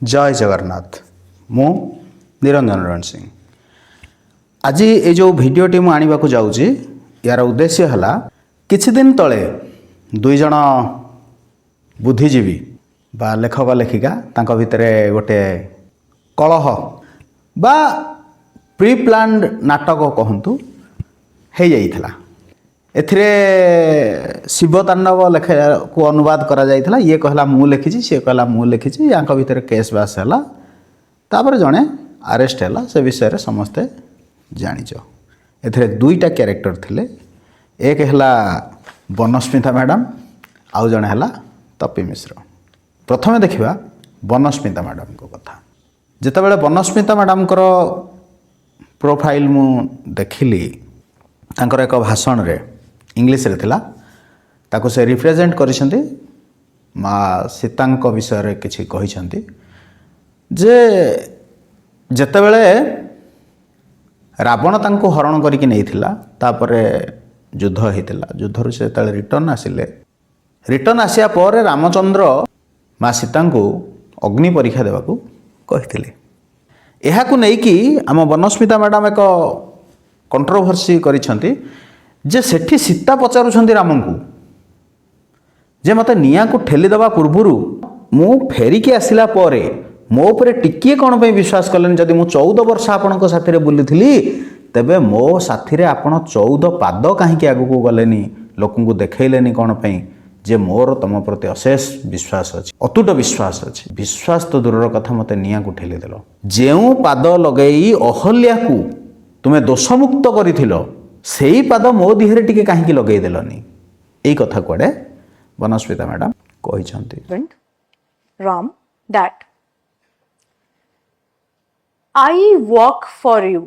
ଜୟ ଜଗନ୍ନାଥ। ମୁଁ ନିରଞ୍ଜନ ରଣସିଂ। ଆଜି ଏ ଯେଉଁ ଭିଡ଼ିଓଟି ମୁଁ ଆଣିବାକୁ ଯାଉଛି, ଏହାର ଉଦ୍ଦେଶ୍ୟ ହେଲା, କିଛି ଦିନ ତଳେ ଦୁଇ ଜଣ ବୁଦ୍ଧିଜୀବୀ ବା ଲେଖକ ଲେଖିକା, ତାଙ୍କ ଭିତରେ ଗୋଟେ କଳହ ବା ପ୍ରି ପ୍ଲାନ୍ଡ ନାଟକ କହନ୍ତୁ ହେଇଯାଇଥିଲା। ଏଥିରେ ଶିବ ତାଣ୍ଡବ ଲେଖାକୁ ଅନୁବାଦ କରାଯାଇଥିଲା। ଇଏ କହିଲା ମୁଁ ଲେଖିଛି, ସିଏ କହିଲା ମୁଁ ଲେଖିଛି। ୟାଙ୍କ ଭିତରେ କେସ୍ ବାସ୍ ହେଲା, ତାପରେ ଜଣେ ଆରେଷ୍ଟ ହେଲା। ସେ ବିଷୟରେ ସମସ୍ତେ ଜାଣିଛ। ଏଥିରେ ଦୁଇଟା କ୍ୟାରେକ୍ଟର ଥିଲେ। ଏକ ହେଲା ବନସ୍ମିତା ମ୍ୟାଡ଼ାମ୍, ଆଉ ଜଣେ ହେଲା ତପି ମିଶ୍ର। ପ୍ରଥମେ ଦେଖିବା ବନସ୍ମିତା ମ୍ୟାଡ଼ାମ୍ଙ୍କ କଥା। ଯେତେବେଳେ ବନସ୍ମିତା ମ୍ୟାଡ଼ାମ୍ଙ୍କର ପ୍ରୋଫାଇଲ୍ ମୁଁ ଦେଖିଲି, ତାଙ୍କର ଏକ ଭାଷଣରେ, ଇଂଲିଶରେ ଥିଲା, ତାକୁ ସେ ରିପ୍ରେଜେଣ୍ଟ କରିଛନ୍ତି, ମା ସୀତାଙ୍କ ବିଷୟରେ କିଛି କହିଛନ୍ତି ଯେ ଯେତେବେଳେ ରାବଣ ତାଙ୍କୁ ହରଣ କରିକି ନେଇଥିଲା, ତାପରେ ଯୁଦ୍ଧ ହେଇଥିଲା। ଯୁଦ୍ଧରୁ ସେ ଯେତେବେଳେ ରିଟର୍ଣ୍ଣ ଆସିଲେ, ରିଟର୍ଣ୍ଣ ଆସିବା ପରେ ରାମଚନ୍ଦ୍ର ମା ସୀତାଙ୍କୁ ଅଗ୍ନି ପରୀକ୍ଷା ଦେବାକୁ କହିଥିଲେ। ଏହାକୁ ନେଇକି ଆମ ବନସ୍ମିତା ମ୍ୟାଡ଼ାମ୍ ଏକ କଣ୍ଟ୍ରୋଭର୍ସି କରିଛନ୍ତି ଯେ ସେଠି ସୀତା ପଚାରୁଛନ୍ତି ରାମଙ୍କୁ ଯେ ମୋତେ ନିଆଁକୁ ଠେଲିଦେବା ପୂର୍ବରୁ, ମୁଁ ଫେରିକି ଆସିଲା ପରେ ମୋ ଉପରେ ଟିକିଏ କ'ଣ ପାଇଁ ବିଶ୍ୱାସ କଲେନି? ଯଦି ମୁଁ 14 ବର୍ଷ ଆପଣଙ୍କ ସାଥିରେ ବୁଲିଥିଲି, ତେବେ ମୋ ସାଥିରେ ଆପଣ 14 ପାଦ କାହିଁକି ଆଗକୁ ଗଲେନି? ଲୋକଙ୍କୁ ଦେଖେଇଲେନି କ'ଣ ପାଇଁ ଯେ ମୋର ତୁମ ପ୍ରତି ଅଶେଷ ବିଶ୍ୱାସ ଅଛି, ଅତୁଟ ବିଶ୍ୱାସ ଅଛି? ବିଶ୍ୱାସ ତ ଦୂରର କଥା, ମୋତେ ନିଆଁକୁ ଠେଲିଦେଲ। ଯେଉଁ ପାଦ ଲଗେଇ ଅହଲ୍ୟାକୁ ତୁମେ ଦୋଷମୁକ୍ତ କରିଥିଲ, ସେଇ ପାଦ ମୋ ଦିହରେ ଟିକେ କାହିଁକି ଲଗେଇଦେଲନି? ଏଇ କଥା କୁଆଡ଼େ ବନସ୍ମିତା ମ୍ୟାଡ଼ାମ୍ କହିଛନ୍ତି। Husband, Ram, that I walk for you.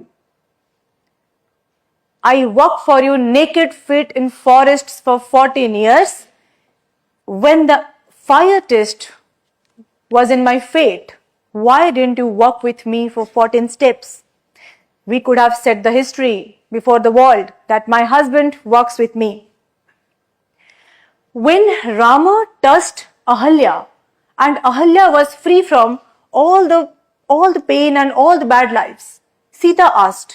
I walk for you naked feet in forests for 14 years. When the fire test was in my fate, why didn't you walk with me for 14 steps? We could have set the history before the world that my husband walks with me. When Rama touched Ahalya and Ahalya was free from all the pain and all the bad lives, Sita asked,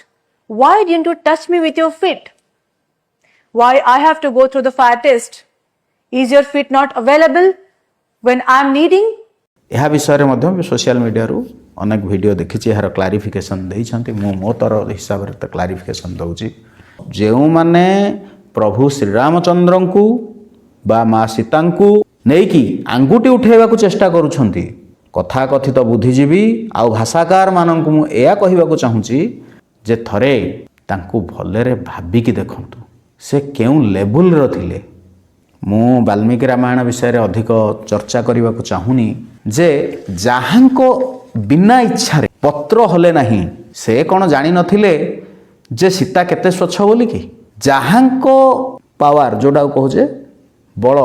"Why didn't you touch me with your feet? Why I have to go through the fire test? Is your feet not available when I am needing?" ଏହା ବିଷୟରେ ମଧ୍ୟ social ମିଡ଼ିଆରୁ ଅନେକ video ଦେଖିଛି, ଏହାର clarification ଦେଇଛନ୍ତି। ମୁଁ ମୋ ତର ହିସାବରେ ତ କ୍ଲାରିଫିକେସନ୍ ଦେଉଛି। ଯେଉଁମାନେ ପ୍ରଭୁ ଶ୍ରୀରାମଚନ୍ଦ୍ରଙ୍କୁ ବା ମା ସୀତାଙ୍କୁ ନେଇକି ଆଙ୍ଗୁଠି ଉଠାଇବାକୁ ଚେଷ୍ଟା କରୁଛନ୍ତି, କଥାକଥିତ ବୁଦ୍ଧିଜୀବୀ ଆଉ ଭାଷାକାରମାନଙ୍କୁ ମୁଁ ଏହା କହିବାକୁ ଚାହୁଁଛି ଯେ ଥରେ ତାଙ୍କୁ ଭଲରେ ଭାବିକି ଦେଖନ୍ତୁ, ସେ କେଉଁ ଲେବୁଲର ଥିଲେ। ମୁଁ ବାଲ୍ମୀକି ରାମାୟଣ ବିଷୟରେ ଅଧିକ ଚର୍ଚ୍ଚା କରିବାକୁ ଚାହୁଁନି ଯେ ଯାହାଙ୍କ ବିନା ଇଚ୍ଛାରେ ପତ୍ର ହଲେ ନାହିଁ, ସେ କ'ଣ ଜାଣିନଥିଲେ ଯେ ସୀତା କେତେ ସ୍ୱଚ୍ଛ ବୋଲିକି? ଯାହାଙ୍କ ପାୱାର, ଯେଉଁଟାକୁ କହୁଛେ ବଳ,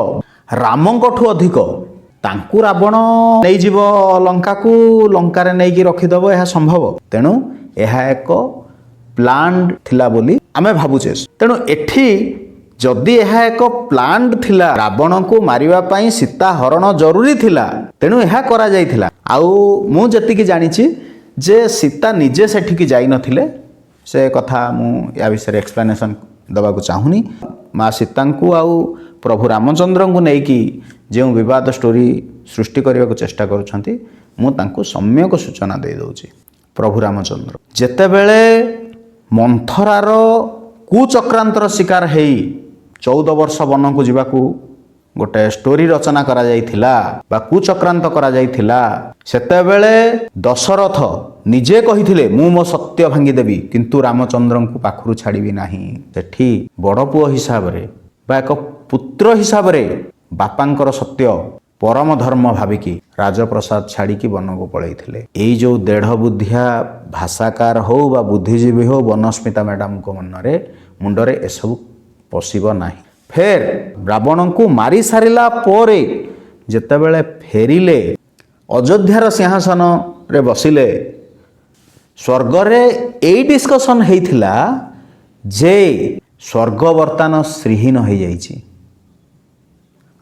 ରାମଙ୍କଠୁ ଅଧିକ, ତାଙ୍କୁ ରାବଣ ନେଇଯିବ ଲଙ୍କାକୁ, ଲଙ୍କାରେ ନେଇକି ରଖିଦେବ, ଏହା ସମ୍ଭବ? ତେଣୁ ଏହା ଏକ ପ୍ଲାନ୍ଡ ଥିଲା ବୋଲି ଆମେ ଭାବୁଛେ। ତେଣୁ ଏଠି ଯଦି ଏହା ଏକ ପ୍ଲାନ୍ଡ ଥିଲା, ରାବଣକୁ ମାରିବା ପାଇଁ ସୀତା ହରଣ ଜରୁରୀ ଥିଲା, ତେଣୁ ଏହା କରାଯାଇଥିଲା। ଆଉ ମୁଁ ଯେତିକି ଜାଣିଛି ଯେ ସୀତା ନିଜେ ସେଠିକି ଯାଇନଥିଲେ। ସେ କଥା ମୁଁ ୟା ବିଷୟରେ ଏକ୍ସପ୍ଲାନେସନ୍ ଦେବାକୁ ଚାହୁଁନି। ମା ସୀତାଙ୍କୁ ଆଉ ପ୍ରଭୁ ରାମଚନ୍ଦ୍ରଙ୍କୁ ନେଇକି ଯେଉଁ ବିବାଦ ଷ୍ଟୋରି ସୃଷ୍ଟି କରିବାକୁ ଚେଷ୍ଟା କରୁଛନ୍ତି, ମୁଁ ତାଙ୍କୁ ସମ୍ୟକ ସୂଚନା ଦେଇଦେଉଛି। ପ୍ରଭୁ ରାମଚନ୍ଦ୍ର ଯେତେବେଳେ ମନ୍ଥରାର କୁଚକ୍ରାନ୍ତର ଶିକାର ହେଇ 14 ବର୍ଷ ବନକୁ ଯିବାକୁ ଗୋଟେ ଷ୍ଟୋରି ରଚନା କରାଯାଇଥିଲା ବା କୁଚକ୍ରାନ୍ତ କରାଯାଇଥିଲା, ସେତେବେଳେ ଦଶରଥ ନିଜେ କହିଥିଲେ, "ମୁଁ ମୋ ସତ୍ୟ ଭାଙ୍ଗିଦେବି, କିନ୍ତୁ ରାମଚନ୍ଦ୍ରଙ୍କୁ ପାଖରୁ ଛାଡ଼ିବି ନାହିଁ।" ସେଠି ବଡ଼ ପୁଅ ହିସାବରେ ବା ଏକ ପୁତ୍ର ହିସାବରେ ବାପାଙ୍କର ସତ୍ୟ ପରମ ଧର୍ମ ଭାବିକି ରାଜପ୍ରସାଦ ଛାଡ଼ିକି ବନକୁ ପଳେଇଥିଲେ। ଏଇ ଯେଉଁ ଦେଢ଼ ବୁଦ୍ଧିଆ ଭାଷାକାର ହଉ ବା ବୁଦ୍ଧିଜୀବୀ ହଉ, ବନସ୍ମିତା ମ୍ୟାଡ଼ାମଙ୍କ ମନରେ ମୁଣ୍ଡରେ ଏସବୁ ପଶିବ ନାହିଁ। ଫେର ରାବଣଙ୍କୁ ମାରି ସାରିଲା ପରେ ଯେତେବେଳେ ଫେରିଲେ, ଅଯୋଧ୍ୟାର ସିଂହାସନରେ ବସିଲେ, ସ୍ୱର୍ଗରେ ଏଇ ଡିସ୍କସନ୍ ହେଇଥିଲା ଯେ ସ୍ୱର୍ଗ ବର୍ତ୍ତମାନ ଶ୍ରୀହୀନ ହେଇଯାଇଛି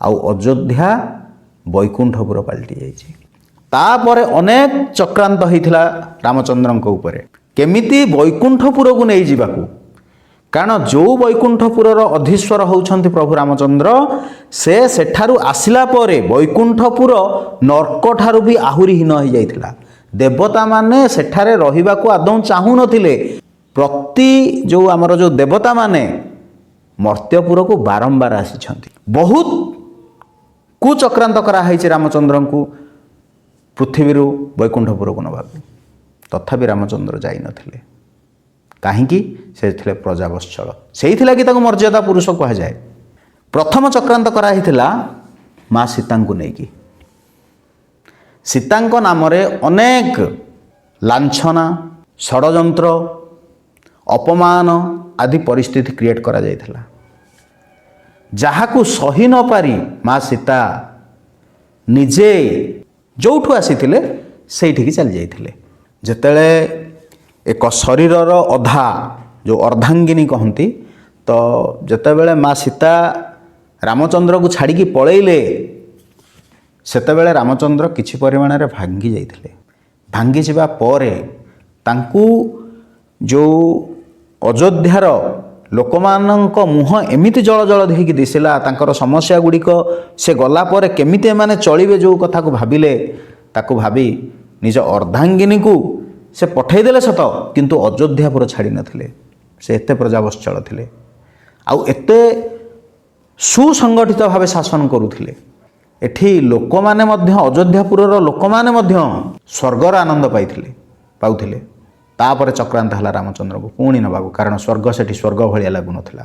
ଆଉ ଅଯୋଧ୍ୟା ବୈକୁଣ୍ଠପୁର ପାଲଟି ଯାଇଛି। ତାପରେ ଅନେକ ଚକ୍ରାନ୍ତ ହେଇଥିଲା ରାମଚନ୍ଦ୍ରଙ୍କ ଉପରେ, କେମିତି ବୈକୁଣ୍ଠପୁରକୁ ନେଇଯିବାକୁ। କାରଣ ଯେଉଁ ବୈକୁଣ୍ଠପୁରର ଅଧୀଶ୍ୱର ହେଉଛନ୍ତି ପ୍ରଭୁ ରାମଚନ୍ଦ୍ର, ସେ ସେଠାରୁ ଆସିଲା ପରେ ବୈକୁଣ୍ଠପୁର ନର୍କଠାରୁ ବି ଆହୁରି ହୀନ ହେଇଯାଇଥିଲା। ଦେବତାମାନେ ସେଠାରେ ରହିବାକୁ ଆଦୌ ଚାହୁଁନଥିଲେ। ପ୍ରତି ଯେଉଁ ଆମର ଯେଉଁ ଦେବତାମାନେ ମର୍ତ୍ତ୍ୟପୁରକୁ ବାରମ୍ବାର ଆସିଛନ୍ତି। ବହୁତ କୁଚକ୍ରାନ୍ତ କରାହେଇଛି ରାମଚନ୍ଦ୍ରଙ୍କୁ ପୃଥିବୀରୁ ବୈକୁଣ୍ଠପୁରକୁ ନେବାକୁ, ତଥାପି ରାମଚନ୍ଦ୍ର ଯାଇନଥିଲେ। କାହିଁକି? ସେ ଥିଲେ ପ୍ରଜାବତ୍ସଳ, ସେଇଥିଲାଗି ତାକୁ ମର୍ଯ୍ୟାଦା ପୁରୁଷ କୁହାଯାଏ। ପ୍ରଥମ ଚକ୍ରାନ୍ତ କରାହେଇଥିଲା ମା ସୀତାଙ୍କୁ ନେଇକି। ସୀତାଙ୍କ ନାମରେ ଅନେକ ଲାଞ୍ଛନା, ଷଡ଼ଯନ୍ତ୍ର, ଅପମାନ ଆଦି ପରିସ୍ଥିତି କ୍ରିଏଟ୍ କରାଯାଇଥିଲା, ଯାହାକୁ ସହି ନପାରି ମା ସୀତା ନିଜେ ଯେଉଁଠୁ ଆସିଥିଲେ ସେଇଠିକି ଚାଲି ଯାଇଥିଲେ। ଯେତେବେଳେ ଏକ ଶରୀରର ଅଧା, ଯେଉଁ ଅର୍ଦ୍ଧାଙ୍ଗିନୀ କହନ୍ତି, ତ ଯେତେବେଳେ ମା ସୀତା ରାମଚନ୍ଦ୍ରକୁ ଛାଡ଼ିକି ପଳେଇଲେ, ସେତେବେଳେ ରାମଚନ୍ଦ୍ର କିଛି ପରିମାଣରେ ଭାଙ୍ଗି ଯାଇଥିଲେ। ଭାଙ୍ଗିଯିବା ପରେ ତାଙ୍କୁ ଯେଉଁ ଅଯୋଧ୍ୟାର ଲୋକମାନଙ୍କ ମୁହଁ ଏମିତି ଜଳ ଜଳ ହେଇକି ଦିଶିଲା, ତାଙ୍କର ସମସ୍ୟା ଗୁଡ଼ିକ, ସେ ଗଲା ପରେ କେମିତି ଏମାନେ ଚଳିବେ ଯେଉଁ କଥାକୁ ଭାବିଲେ, ତାକୁ ଭାବି ନିଜ ଅର୍ଦ୍ଧାଙ୍ଗିନୀକୁ ସେ ପଠେଇଦେଲେ ସତ, କିନ୍ତୁ ଅଯୋଧ୍ୟାପୁର ଛାଡ଼ି ନଥିଲେ। ସେ ଏତେ ପ୍ରଜାବତ୍ସଳ ଥିଲେ ଆଉ ଏତେ ସୁସଂଗଠିତ ଭାବେ ଶାସନ କରୁଥିଲେ। ଏଠି ଲୋକମାନେ ମଧ୍ୟ, ଅଯୋଧ୍ୟାପୁରର ଲୋକମାନେ ମଧ୍ୟ ସ୍ୱର୍ଗର ଆନନ୍ଦ ପାଉଥିଲେ। ତାପରେ ଚକ୍ରାନ୍ତ ହେଲା ରାମଚନ୍ଦ୍ରଙ୍କୁ ପୁଣି ନେବାକୁ, କାରଣ ସ୍ୱର୍ଗ ସେଠି ସ୍ୱର୍ଗ ଭଳିଆ ଲାଗୁନଥିଲା।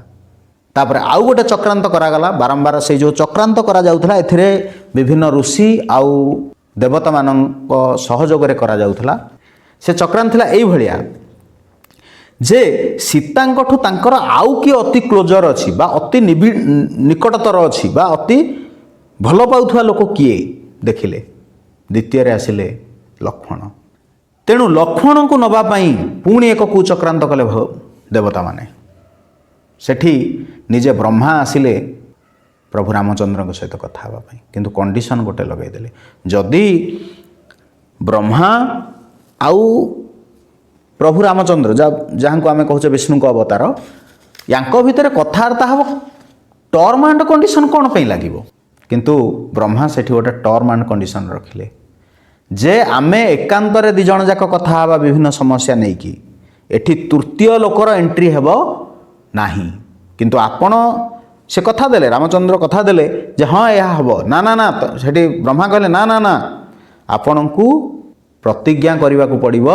ତାପରେ ଆଉ ଗୋଟେ ଚକ୍ରାନ୍ତ କରାଗଲା ବାରମ୍ବାର। ସେଇ ଯେଉଁ ଚକ୍ରାନ୍ତ କରାଯାଉଥିଲା, ଏଥିରେ ବିଭିନ୍ନ ଋଷି ଆଉ ଦେବତାମାନଙ୍କ ସହଯୋଗରେ କରାଯାଉଥିଲା। ସେ ଚକ୍ରାନ୍ତ ଥିଲା ଏଇଭଳିଆ ଯେ ସୀତାଙ୍କଠୁ ତାଙ୍କର ଆଉ କିଏ ଅତି କ୍ଲୋଜର ଅଛି ବା ଅତି ନିକଟତର ଅଛି ବା ଅତି ଭଲ ପାଉଥିବା ଲୋକ କିଏ ଦେଖିଲେ। ଦ୍ୱିତୀୟରେ ଆସିଲେ ଲକ୍ଷ୍ମଣ। ତେଣୁ ଲକ୍ଷ୍ମଣଙ୍କୁ ନେବା ପାଇଁ ପୁଣି ଏକ କୁଚକ୍ରାନ୍ତ କଲେ ଦେବତାମାନେ। ସେଠି ନିଜେ ବ୍ରହ୍ମା ଆସିଲେ ପ୍ରଭୁ ରାମଚନ୍ଦ୍ରଙ୍କ ସହିତ କଥା ହେବା ପାଇଁ, କିନ୍ତୁ କଣ୍ଡିସନ୍ ଗୋଟେ ଲଗାଇଦେଲେ। ଯଦି ବ୍ରହ୍ମା ଆଉ ପ୍ରଭୁ ରାମଚନ୍ଦ୍ର, ଯାହାଙ୍କୁ ଆମେ କହୁଛେ ବିଷ୍ଣୁଙ୍କ ଅବତାର, ୟାଙ୍କ ଭିତରେ କଥାବାର୍ତ୍ତା ହେବ, ଟର୍ମ ଆଣ୍ଡ କଣ୍ଡିସନ୍ କ'ଣ ପାଇଁ ଲାଗିବ? କିନ୍ତୁ ବ୍ରହ୍ମା ସେଠି ଗୋଟେ ଟର୍ମ ଆଣ୍ଡ କଣ୍ଡିସନ୍ ରଖିଲେ ଯେ ଆମେ ଏକାନ୍ତରେ ଦୁଇ ଜଣ ଯାକ କଥା ହେବା ବିଭିନ୍ନ ସମସ୍ୟା ନେଇକି, ଏଠି ତୃତୀୟ ଲୋକର ଏଣ୍ଟ୍ରି ହେବ ନାହିଁ। କିନ୍ତୁ ଆପଣ ସେ କଥା ଦେଲେ, ରାମଚନ୍ଦ୍ର କଥା ଦେଲେ ଯେ ହଁ, ଏହା ହେବ। ନା ନା ନା, ସେଠି ବ୍ରହ୍ମା କହିଲେ, ନା ନା ନା, ଆପଣଙ୍କୁ ପ୍ରତିଜ୍ଞା କରିବାକୁ ପଡ଼ିବ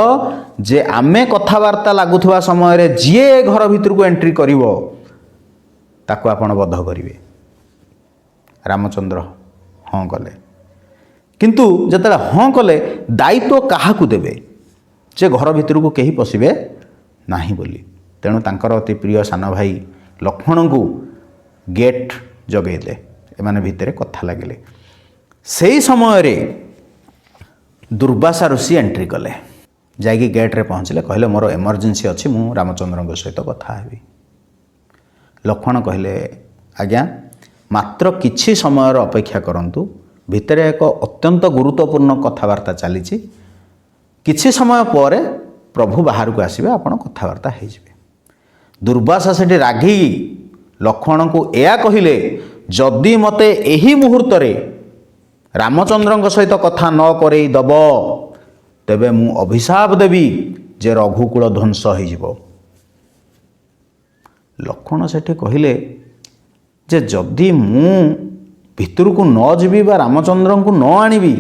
ଯେ ଆମେ କଥାବାର୍ତ୍ତା ଲାଗୁଥିବା ସମୟରେ ଯିଏ ଏ ଘର ଭିତରକୁ ଏଣ୍ଟ୍ରି କରିବ, ତାକୁ ଆପଣ ବଧ କରିବେ। ରାମଚନ୍ଦ୍ର ହଁ କଲେ। କିନ୍ତୁ ଯେତେବେଳେ ହଁ କଲେ, ଦାୟିତ୍ୱ କାହାକୁ ଦେବେ ଯେ ଘର ଭିତରକୁ କେହି ପଶିବେ ନାହିଁ ବୋଲି? ତେଣୁ ତାଙ୍କର ଅତି ପ୍ରିୟ ସାନ ଭାଇ ଲକ୍ଷ୍ମଣଙ୍କୁ ଗେଟ୍ ଜଗେଇଲେ। ଏମାନେ ଭିତରେ କଥା ଲାଗିଲେ। ସେଇ ସମୟରେ ଦୁର୍ବାସା ଋଷି ଏଣ୍ଟ୍ରି କଲେ, ଯାଇକି ଗେଟ୍ରେ ପହଞ୍ଚିଲେ। କହିଲେ, ମୋର ଏମର୍ଜେନ୍ସି ଅଛି, ମୁଁ ରାମଚନ୍ଦ୍ରଙ୍କ ସହିତ କଥା ହେବି। ଲକ୍ଷ୍ମଣ କହିଲେ, ଆଜ୍ଞା, ମାତ୍ର କିଛି ସମୟର ଅପେକ୍ଷା କରନ୍ତୁ, ଭିତରେ ଏକ ଅତ୍ୟନ୍ତ ଗୁରୁତ୍ୱପୂର୍ଣ୍ଣ କଥାବାର୍ତ୍ତା ଚାଲିଛି। କିଛି ସମୟ ପରେ ପ୍ରଭୁ ବାହାରକୁ ଆସିବେ, ଆପଣ କଥାବାର୍ତ୍ତା ହେଇଯିବେ। ଦୁର୍ବାସା ସେଠି ରାଗି ଲକ୍ଷ୍ମଣଙ୍କୁ ଏହା କହିଲେ, ଯଦି ମୋତେ ଏହି ମୁହୂର୍ତ୍ତରେ ରାମଚନ୍ଦ୍ରଙ୍କ ସହିତ କଥା ନ କରେଇ ଦେବ, ତେବେ ମୁଁ ଅଭିଶାପ ଦେବି ଯେ ରଘୁକୁଳ ଧ୍ୱଂସ ହେଇଯିବ। ଲକ୍ଷ୍ମଣ ସେଠି କହିଲେ ଯେ ଯଦି ମୁଁ ଭିତରକୁ ନ ଯିବି ବା ରାମଚନ୍ଦ୍ରଙ୍କୁ ନ ଆଣିବି,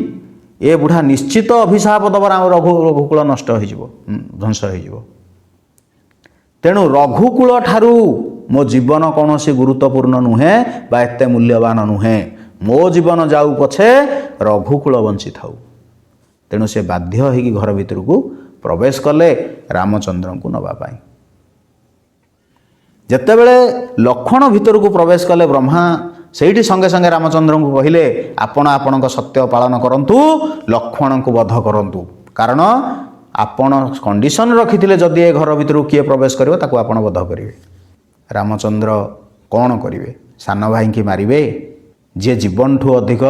ଏ ବୁଢ଼ା ନିଶ୍ଚିତ ଅଭିଶାପ ଦେବ, ରାମ ରଘୁକୁଳ ନଷ୍ଟ ହେଇଯିବ, ଧ୍ୱଂସ ହେଇଯିବ। ତେଣୁ ରଘୁକୁଳ ଠାରୁ ମୋ ଜୀବନ କୌଣସି ଗୁରୁତ୍ୱପୂର୍ଣ୍ଣ ନୁହେଁ ବା ଏତେ ମୂଲ୍ୟବାନ ନୁହେଁ। ମୋ ଜୀବନ ଯାଉ ପଛେ, ରଘୁକୁଳ ବଞ୍ଚିଥାଉ। ତେଣୁ ସେ ବାଧ୍ୟ ହେଇକି ଘର ଭିତରକୁ ପ୍ରବେଶ କଲେ ରାମଚନ୍ଦ୍ରଙ୍କୁ ନେବା ପାଇଁ। ଯେତେବେଳେ ଲକ୍ଷ୍ମଣ ଭିତରକୁ ପ୍ରବେଶ କଲେ, ବ୍ରହ୍ମା ସେଇଠି ସଙ୍ଗେ ସଙ୍ଗେ ରାମଚନ୍ଦ୍ରଙ୍କୁ କହିଲେ, ଆପଣ ଆପଣଙ୍କ ସତ୍ୟ ପାଳନ କରନ୍ତୁ, ଲକ୍ଷ୍ମଣଙ୍କୁ ବଧ କରନ୍ତୁ। କାରଣ ଆପଣ କଣ୍ଡିସନ ରଖିଥିଲେ, ଯଦି ଏ ଘର ଭିତରକୁ କିଏ ପ୍ରବେଶ କରିବ, ତାକୁ ଆପଣ ବଧ କରିବେ। ରାମଚନ୍ଦ୍ର କ'ଣ କରିବେ? ସାନ ଭାଇଙ୍କି ମାରିବେ, ଯିଏ ଜୀବନଠୁ ଅଧିକ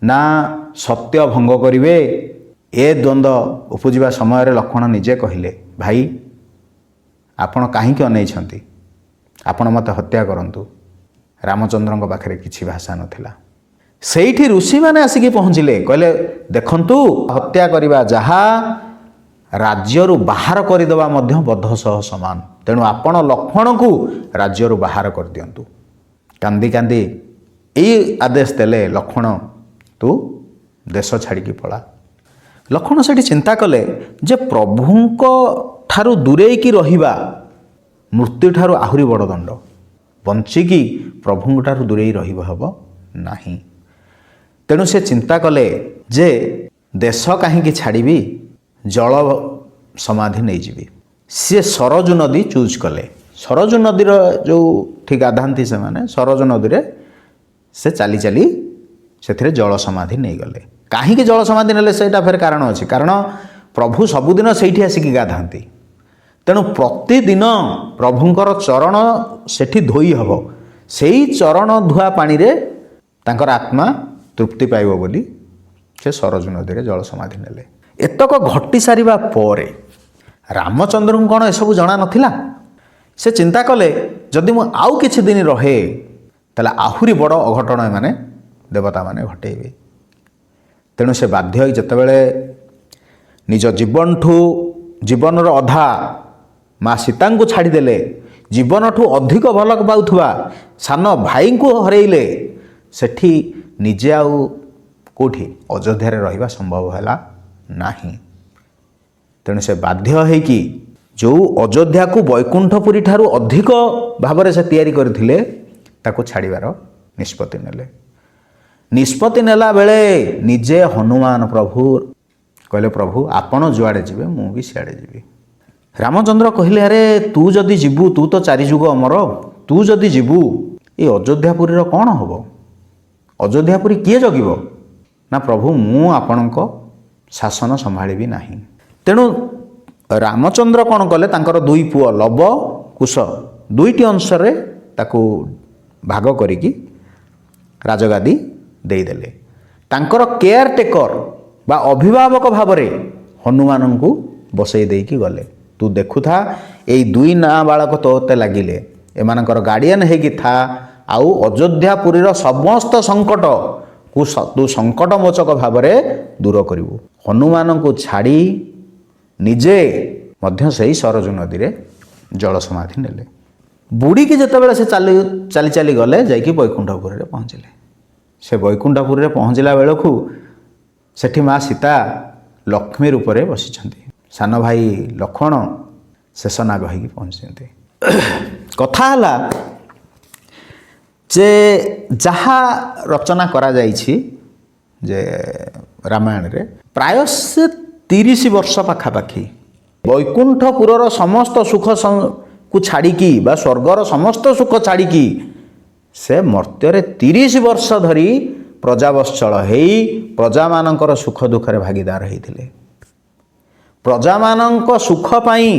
ନା ସତ୍ୟ ଭଙ୍ଗ କରିବେ, ଏ ଦ୍ୱନ୍ଦ୍ୱ ଉପୁଜିବା ସମୟରେ ଲକ୍ଷ୍ମଣ ନିଜେ କହିଲେ, ଭାଇ ଆପଣ କାହିଁକି ଅନେଇଛନ୍ତି, ଆପଣ ମୋତେ ହତ୍ୟା କରନ୍ତୁ। ରାମଚନ୍ଦ୍ରଙ୍କ ପାଖରେ କିଛି ଭାଷା ନଥିଲା। ସେଇଠି ଋଷିମାନେ ଆସିକି ପହଞ୍ଚିଲେ, କହିଲେ ଦେଖନ୍ତୁ ହତ୍ୟା କରିବା ଯାହା, ରାଜ୍ୟରୁ ବାହାର କରିଦେବା ମଧ୍ୟ ବଧ ସହ ସମାନ, ତେଣୁ ଆପଣ ଲକ୍ଷ୍ମଣଙ୍କୁ ରାଜ୍ୟରୁ ବାହାର କରିଦିଅନ୍ତୁ। କାନ୍ଦି କାନ୍ଦି ଏଇ ଆଦେଶ ଦେଲେ, ଲକ୍ଷ୍ମଣ ତୁ ଦେଶ ଛାଡ଼ିକି ପଳା। ଲକ୍ଷ୍ମଣ ସେଠି ଚିନ୍ତା କଲେ ଯେ ପ୍ରଭୁଙ୍କ ଠାରୁ ଦୂରେଇକି ରହିବା ମୃତ୍ୟୁଠାରୁ ଆହୁରି ବଡ଼ ଦଣ୍ଡ, ବଞ୍ଚିକି ପ୍ରଭୁଙ୍କ ଠାରୁ ଦୂରେଇ ରହିବା ହେବ ନାହିଁ। ତେଣୁ ସେ ଚିନ୍ତା କଲେ ଯେ ଦେଶ କାହିଁକି ଛାଡ଼ିବି, ଜଳ ସମାଧି ନେଇଯିବି। ସିଏ ସରଜୁ ନଦୀ ଚୁଜ୍ କଲେ। ସରଜୁ ନଦୀର ଯେଉଁଠି ଗାଧାନ୍ତି ସେମାନେ, ସରଜୁ ନଦୀରେ ସେ ଚାଲି ଚାଲି ସେଥିରେ ଜଳ ସମାଧି ନେଇଗଲେ। କାହିଁକି ଜଳ ସମାଧି ନେଲେ ସେଇଟା ଫେର କାରଣ ଅଛି, କାରଣ ପ୍ରଭୁ ସବୁଦିନ ସେଇଠି ଆସିକି ଗାଧାନ୍ତି, ତେଣୁ ପ୍ରତିଦିନ ପ୍ରଭୁଙ୍କର ଚରଣ ସେଠି ଧୋଇ ହେବ, ସେଇ ଚରଣ ଧୁଆ ପାଣିରେ ତାଙ୍କର ଆତ୍ମା ତୃପ୍ତି ପାଇବ ବୋଲି ସେ ସରଜୁ ନଦୀରେ ଜଳ ସମାଧି ନେଲେ। ଏତକ ଘଟି ସାରିବା ପରେ ରାମଚନ୍ଦ୍ରଙ୍କୁ କ'ଣ ଏସବୁ ଜଣା ନଥିଲା? ସେ ଚିନ୍ତା କଲେ ଯଦି ମୁଁ ଆଉ କିଛି ଦିନ ରହେ ତାହେଲେ ଆହୁରି ବଡ଼ ଅଘଟଣ ଏମାନେ ଦେବତାମାନେ ଘଟେଇବେ। ତେଣୁ ସେ ବାଧ୍ୟ ହୋଇ ଯେତେବେଳେ ନିଜ ଜୀବନଠୁ ଜୀବନର ଅଧା ମା ସୀତାଙ୍କୁ ଛାଡ଼ିଦେଲେ, ଜୀବନଠୁ ଅଧିକ ଭଲ ପାଉଥିବା ସାନ ଭାଇଙ୍କୁ ହରେଇଲେ, ସେଠି ନିଜେ ଆଉ କେଉଁଠି ଅଯୋଧ୍ୟାରେ ରହିବା ସମ୍ଭବ ହେଲା ନାହିଁ। ତେଣୁ ସେ ବାଧ୍ୟ ହେଇକି ଯେଉଁ ଅଯୋଧ୍ୟାକୁ ବୈକୁଣ୍ଠପୁରୀ ଠାରୁ ଅଧିକ ଭାବରେ ସେ ତିଆରି କରିଥିଲେ ତାକୁ ଛାଡ଼ିବାର ନିଷ୍ପତ୍ତି ନେଲେ। ନିଷ୍ପତ୍ତି ନେଲା ବେଳେ ନିଜେ ହନୁମାନ ପ୍ରଭୁ କହିଲେ, ପ୍ରଭୁ ଆପଣ ଯୁଆଡ଼େ ଯିବେ ମୁଁ ବି ସିଆଡ଼େ ଯିବି। ରାମଚନ୍ଦ୍ର କହିଲେ, ଆରେ ତୁ ଯଦି ଯିବୁ, ତୁ ତ ଚାରିଯୁଗ ଅମର, ତୁ ଯଦି ଯିବୁ ଏ ଅଯୋଧ୍ୟାପୁରୀର କ'ଣ ହେବ, ଅଯୋଧ୍ୟାପୁରୀ କିଏ ଜଗିବ? ନା ପ୍ରଭୁ ମୁଁ ଆପଣଙ୍କ ଶାସନ ସମ୍ଭାଳିବି ନାହିଁ। ତେଣୁ ରାମଚନ୍ଦ୍ର କ'ଣ କଲେ, ତାଙ୍କର ଦୁଇ ପୁଅ ଲବ କୁଶ ଦୁଇଟି ଅଂଶରେ ତାକୁ ଭାଗ କରିକି ରାଜଗାଦି ଦେଇଦେଲେ। ତାଙ୍କର କେୟାର ଟେକର ବା ଅଭିଭାବକ ଭାବରେ ହନୁମାନଙ୍କୁ ବସେଇ ଦେଇକି ଗଲେ। ତୁ ଦେଖୁଥା, ଏଇ ଦୁଇ ନାବାଳକ ତୋତେ ଲାଗିଲେ, ଏମାନଙ୍କର ଗାର୍ଡ଼ିଆନ୍ ହେଇକି ଥା, ଆଉ ଅଯୋଧ୍ୟାପୁରୀର ସମସ୍ତ ସଙ୍କଟକୁ ତୁ ସଙ୍କଟମୋଚକ ଭାବରେ ଦୂର କରିବୁ। ହନୁମାନଙ୍କୁ ଛାଡ଼ି ନିଜେ ମଧ୍ୟ ସେଇ ସରଜୁ ନଦୀରେ ଜଳ ସମାଧି ନେଲେ। ବୁଡ଼ିକି ଯେତେବେଳେ ସେ ଚାଲି ଚାଲି ଚାଲି ଗଲେ, ଯାଇକି ବୈକୁଣ୍ଠପୁରରେ ପହଞ୍ଚିଲେ। ସେ ବୈକୁଣ୍ଠପୁରରେ ପହଞ୍ଚିଲା ବେଳକୁ ସେଠି ମା ସୀତା ଲକ୍ଷ୍ମୀ ରୂପରେ ବସିଛନ୍ତି, ସାନ ଭାଇ ଲକ୍ଷ୍ମଣ ଶେଷନାଗ ହେଇକି ପହଞ୍ଚିଛନ୍ତି। କଥା ହେଲା ଯେ ଯାହା ରଚନା କରାଯାଇଛି ଯେ ରାମାୟଣରେ ପ୍ରାୟ ସେ 30 ବର୍ଷ ପାଖାପାଖି ବୈକୁଣ୍ଠପୁରର ସମସ୍ତ ସୁଖ କୁ ଛାଡ଼ିକି ବା ସ୍ୱର୍ଗର ସମସ୍ତ ସୁଖ ଛାଡ଼ିକି ସେ ମର୍ତ୍ତ୍ୟରେ 30 ବର୍ଷ ଧରି ପ୍ରଜାବତ୍ସଳ ହେଇ ପ୍ରଜାମାନଙ୍କର ସୁଖ ଦୁଃଖରେ ଭାଗିଦାର ହେଇଥିଲେ। ପ୍ରଜାମାନଙ୍କ ସୁଖ ପାଇଁ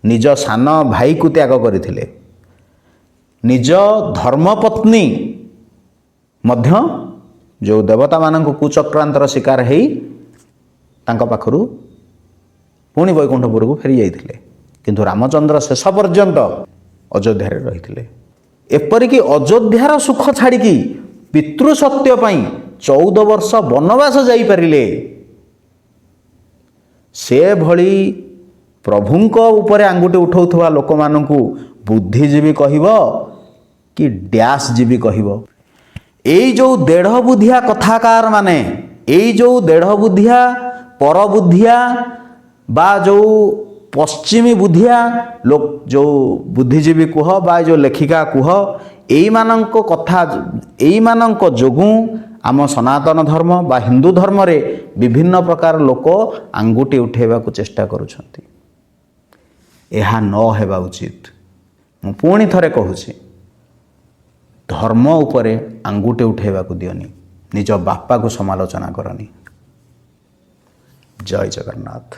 ନିଜ ସାନ ଭାଇକୁ ତ୍ୟାଗ କରିଥିଲେ, ନିଜ ଧର୍ମପତ୍ନୀ ମଧ୍ୟ ଯେଉଁ ଦେବତାମାନଙ୍କ କୁଚକ୍ରାନ୍ତର ଶିକାର ହେଇ ତାଙ୍କ ପାଖରୁ ପୁଣି ବୈକୁଣ୍ଠପୁରକୁ ଫେରି ଯାଇଥିଲେ, କିନ୍ତୁ ରାମଚନ୍ଦ୍ର ଶେଷ ପର୍ଯ୍ୟନ୍ତ ଅଯୋଧ୍ୟାରେ ରହିଥିଲେ। ଏପରିକି ଅଯୋଧ୍ୟାର ସୁଖ ଛାଡ଼ିକି ପିତୃସତ୍ୟ ପାଇଁ 14 ବର୍ଷ ବନବାସ ଯାଇପାରିଲେ। ସେଭଳି ପ୍ରଭୁଙ୍କ ଉପରେ ଆଙ୍ଗୁଠି ଉଠାଉଥିବା ଲୋକମାନଙ୍କୁ ବୁଦ୍ଧିଜୀବୀ କହିବ କି ଡ୍ୟାସ୍ ଜୀବୀ କହିବ? ଏଇ ଯେଉଁ ଦେଢ଼ ବୁଦ୍ଧିଆ କଥାକାର ମାନେ, ଏଇ ଯେଉଁ ଦେଢ଼ ବୁଦ୍ଧିଆ ପରବୁଦ୍ଧିଆ ବା ଯେଉଁ ପଶ୍ଚିମୀ ବୁଦ୍ଧିଆ ଲୋକ, ଯେଉଁ ବୁଦ୍ଧିଜୀବୀ କୁହ ବା ଏ ଯେଉଁ ଲେଖିକା କୁହ, ଏଇମାନଙ୍କ କଥା, ଏଇମାନଙ୍କ ଯୋଗୁଁ ଆମ ସନାତନ ଧର୍ମ ବା ହିନ୍ଦୁ ଧର୍ମରେ ବିଭିନ୍ନ ପ୍ରକାର ଲୋକ ଆଙ୍ଗୁଠି ଉଠାଇବାକୁ ଚେଷ୍ଟା କରୁଛନ୍ତି। ଏହା ନ ହେବା ଉଚିତ। ମୁଁ ପୁଣି ଥରେ କହୁଛି, ଧର୍ମ ଉପରେ ଆଙ୍ଗୁଠି ଉଠାଇବାକୁ ଦିଅନି, ନିଜ ବାପାକୁ ସମାଲୋଚନା କରନି। ଜୟ ଜଗନ୍ନାଥ।